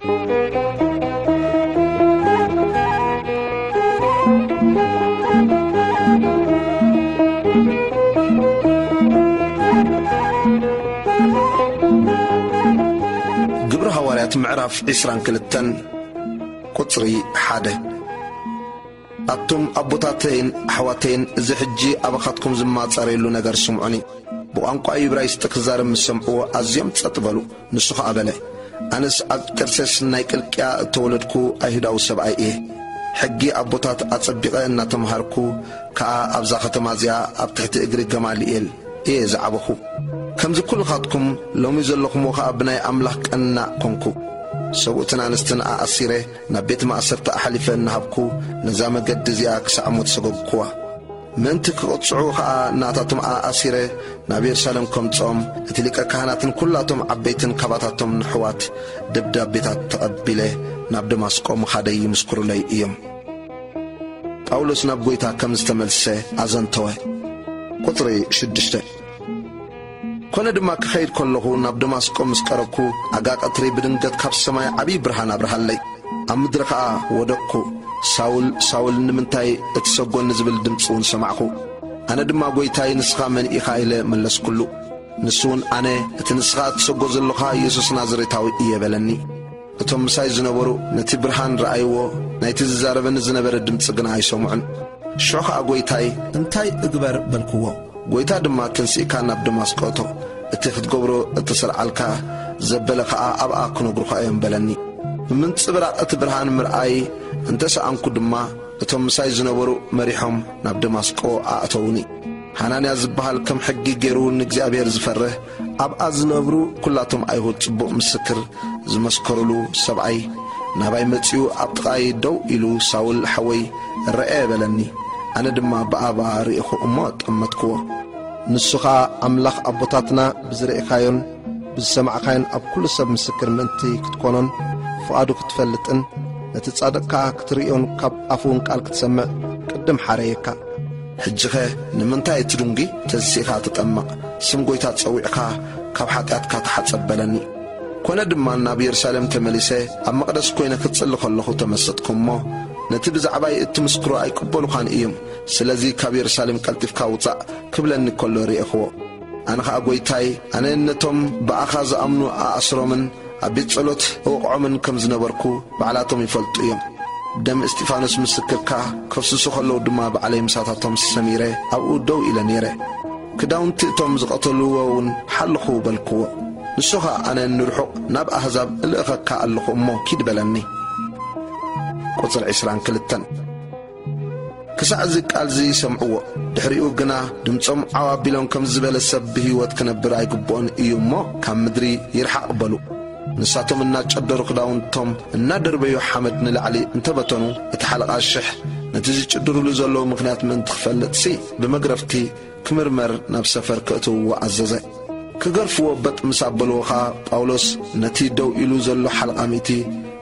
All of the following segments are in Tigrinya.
ግብሪ ሃዋርያት ምዕራፍ ዕስራን ክልተን ቁጽሪ ሓደ። ኣቱም ኣቦታተይን ኣሕዋተይን፣ እዚ ሕጂ ኣባኻትኩም ዝማጸረየሉ ነገር ስምዑኒ። ብቋንቋ ኢብራይስጢ ክዛረብ ምስ ሰምዕዎ ኣዝዮም ጸጥ በሉ። ንሱ ኸኣ በለ፣ ኣነስ ኣብ ጥርሴስ ናይ ቅልቅያ እተወለድኩ ኣይሁዳዊ ሰብኣይ እየ። ሕጊ ኣቦታት ኣጸቢቐ እናተምሃርኩ ከኣ ኣብዛ ኸተማ እዚኣ ኣብ ትሕቲ እግሪ ገማልኤል እየ ዝዓበኹ። ከምዚ ኵልኻትኩም ሎሚ ዘለኹምዎ ኸኣ ብናይ ኣምላኽ ቀናእ ኰንኩ። ሰብኡትን ኣንስትን ኣኣሲረ ናብ ቤት ማእሰርቲ ኣሕሊፈ እናሃብኩ ነዛ መገዲ እዚኣ ክሳዕ ሞት ሰጎግኩዋ። ምእንቲ ክቕጽዑ ኸኣ ናታቶም ኣኣሲረ ናብ የሩሳሌም ከምጽኦም፣ እቲ ሊቀ ካህናትን ኵላቶም ዓበይትን ካባታቶም ንሕዋት ደብዳቤታት ተቐቢለ ናብ ደማስቆ ምኻደይ ይምስክሩለይ እዮም። ጳውሎስ ናብ ጐይታ ከም ዝተመልሰ ኣዘንተወ። ቁጽሪ ሽዱሽተ። ኮነ ድማ ክኸይድ ከለኹ ናብ ደማስቆ ምስ ቀረብኩ፣ ኣጋ ቀትሪ ብድንገት ካብ ሰማይ ዓብዪ ብርሃን ኣብርሃለይ። ኣብ ምድሪ ኸኣ ወደቅኩ። ሳውል፣ ሳውል፣ ንምንታይ እትሰጎኒ? ዝብል ድምፂ እውን ሰማዕኹ። ኣነ ድማ፣ ጐይታይ፣ ንስኻ መን ኢኻ? ኢለ መለስኩሉ። ንሱ እውን፣ ኣነ እቲ ንስኻ እትሰጎ ዘለኻ ኢየሱስ ናዝሬታዊ እየ፣ በለኒ። እቶም ምሳይ ዝነበሩ ነቲ ብርሃን ረኣይዎ፣ ናይቲ ዝዛረበኒ ዝነበረ ድምፂ ግና ኣይሰምዑን። ሽዑ ኸኣ፣ ጐይታይ፣ እንታይ እግበር? በልክዎ። ጐይታ ድማ፣ ተንሲእካ ናብ ደማስቆ እቶ፣ እቲ ክትገብሮ እተሰርዓልካ ዘበለ ኸኣ ኣብኣ ክነግሩኻ እዮም፣ በለኒ። ብምንጽብራቕ እቲ ብርሃን ምርኣይ እንተ ሰኣንኩ ድማ፣ እቶም ምሳይ ዝነበሩ መሪሖም ናብ ደማስቆ ኣእተዉኒ። ሃናንያ ዝበሃል፣ ከም ሕጊ ገይሩ ንእግዚኣብሔር ዝፈርህ፣ ኣብኣ ዝነብሩ ኵላቶም ኣይሁድ ጽቡቕ ምስክር ዝመስከሩሉ ሰብኣይ ናባይ መጺኡ ኣብ ጥቓይ ደው ኢሉ፣ ሳውል ሓወይ፣ ረኤ፣ በለኒ። ኣነ ድማ ብኣባ ርኢኹ እሞ ጠመትክዎ። ንሱ ኸኣ፣ ኣምላኽ ኣቦታትና ብዝረኤካዮን ብዝሰማዕካዮን ኣብ ኵሉ ሰብ ምስክር ምእንቲ ክትኮኖን ፍቓዱ ክትፈልጥን ነቲ ጻድቕ ከኣ ክትርእዮን ካብ ኣፉ እውን ቃል ክትሰምዕ ቅድም ሓረየካ። ሕጂኸ ንምንታይ ትድንጒ? ተንሲእኻ ተጠመቕ፣ ስም ጐይታ ጸዊዕካ ካብ ሓጢኣትካ ተሓጸብ፣ በለኒ። ኰነ ድማ፣ ናብ የሩሳሌም ተመሊሰ ኣብ መቕደስ ኰይነ ክጽሊ ከለኹ ተመሰጥኩ እሞ፣ ነቲ ብዛዕባይ እትምስክሮ ኣይቅበሉኻን እዮም፣ ስለዚ ካብ የሩሳሌም ቀልጢፍካ ውጻእ፣ ክብለኒ ከሎ ርኤኽዎ። ኣነ ኸኣ፣ ጐይታይ፣ ኣነ ነቶም ብኣኻ ዝኣምኑ ኣኣስሮምን ኣብ ቤት ጸሎት እወቕዖምን ከም ዝነበርኩ ባዕላቶም ይፈልጡ እዮም። ደም እስጢፋኖስ ምስክርካ ከፍስሱ ኸለዉ ድማ ባዕለይ ምሳታቶም ሰሚረ ኣብኡ ደው ኢለ ነይረ። ክዳውንቲ እቶም ዝቐተልዎ እውን ሓልኹ በልክዎ። ንሱ ኸኣ፣ ኣነ ንርሑቕ ናብ ኣህዛብ እልእኸካ ኣለኹ እሞ ኪድ በለኒ። ቁጽሪ ዕስራን ክልተን። ክሳዕ እዚ ቃል እዚ ይሰምዕዎ። ድሕሪኡ ግና ድምጾም ዓው ኣቢሎም፣ ከምዚ ዝበለ ሰብ ብህይወት ክነብር ኣይግብኦን እዩ እሞ ካብ ምድሪ ይርሓቕ በሉ። ንሳቶም እናጨደሩ ክዳውንቶም እናደርበዩ ሓመድ ንላዕሊ እንተበተኑ፣ እቲ ሓለቓ ሽሕ፣ ነቲ ዝጭድሩሉ ዘለዉ ምኽንያት ምእንቲ ክፈልጥሲ ብመግረፍቲ ክምርመር ናብ ሰፈር ከእትውዎ ኣዘዘ። ክገርፍዎ በጥ ምስ ኣበልዎ ኸኣ ጳውሎስ ነቲ ደው ኢሉ ዘሎ ሓለቓ ሚእቲ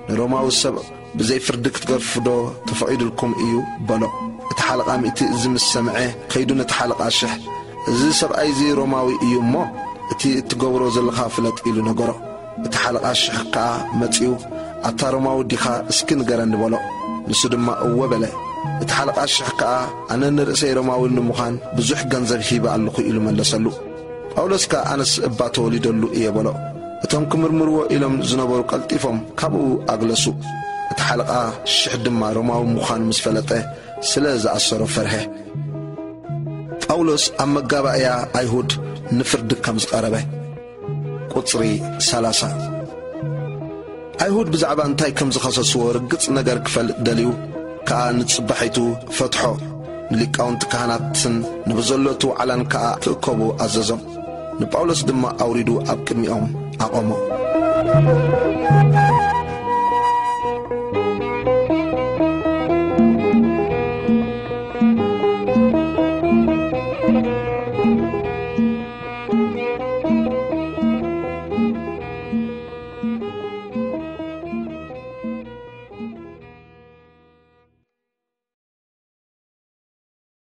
ንሮማዊ ሰብ ብዘይ ፍርዲ ክትገርፉ ዶ ተፈቒዱልኩም እዩ? በሎ። እቲ ሓለቓ ሚእቲ እዚ ምስ ሰምዐ ከይዱ ነቲ ሓለቓ ሽሕ፣ እዚ ሰብኣይ እዚ ሮማዊ እዩ እሞ እቲ እትገብሮ ዘለኻ ፍለጥ ኢሉ ነገሮ። እቲ ሓለቓ ሽሕ ከኣ መጺኡ ኣታ ሮማዊ ዲኻ እስኪ ንገረኒ በሎ። ንሱ ድማ እወ በለ። እቲ ሓለቓ ሽሕ ከኣ ኣነ ንርእሰይ ሮማዊ ንምዃን ብዙሕ ገንዘብ ሂበ ኣለኹ ኢሉ መለሰሉ። ጳውሎስ ከኣ ኣነስ እባ ተወሊደሉ እየ በሎ። እቶም ክምርምርዎ ኢሎም ዝነበሩ ቀልጢፎም ካብኡ ኣግለሱ። እቲ ሓለቓ ሽሕ ድማ ሮማዊ ምዃኑ ምስ ፈለጠ ስለ ዝኣሰሮ ፈርሀ። ጳውሎስ ኣብ መጋባእያ ኣይሁድ ንፍርዲ ከም ዝቐረበ። ቁጽሪ ሰላሳ። ኣይሁድ ብዛዕባ እንታይ ከም ዝኸሰስዎ ርግጽ ነገር ክፈልጥ ደልዩ ከኣ ንጽባሒቱ ፈትሖ። ንሊቃውንቲ ካህናትን ንብዘሎቱ ዋዕላን ከኣ ክእከቡ ኣዘዞም። ንጳውሎስ ድማ ኣውሪዱ ኣብ ቅድሚኦም ኣቐሞ።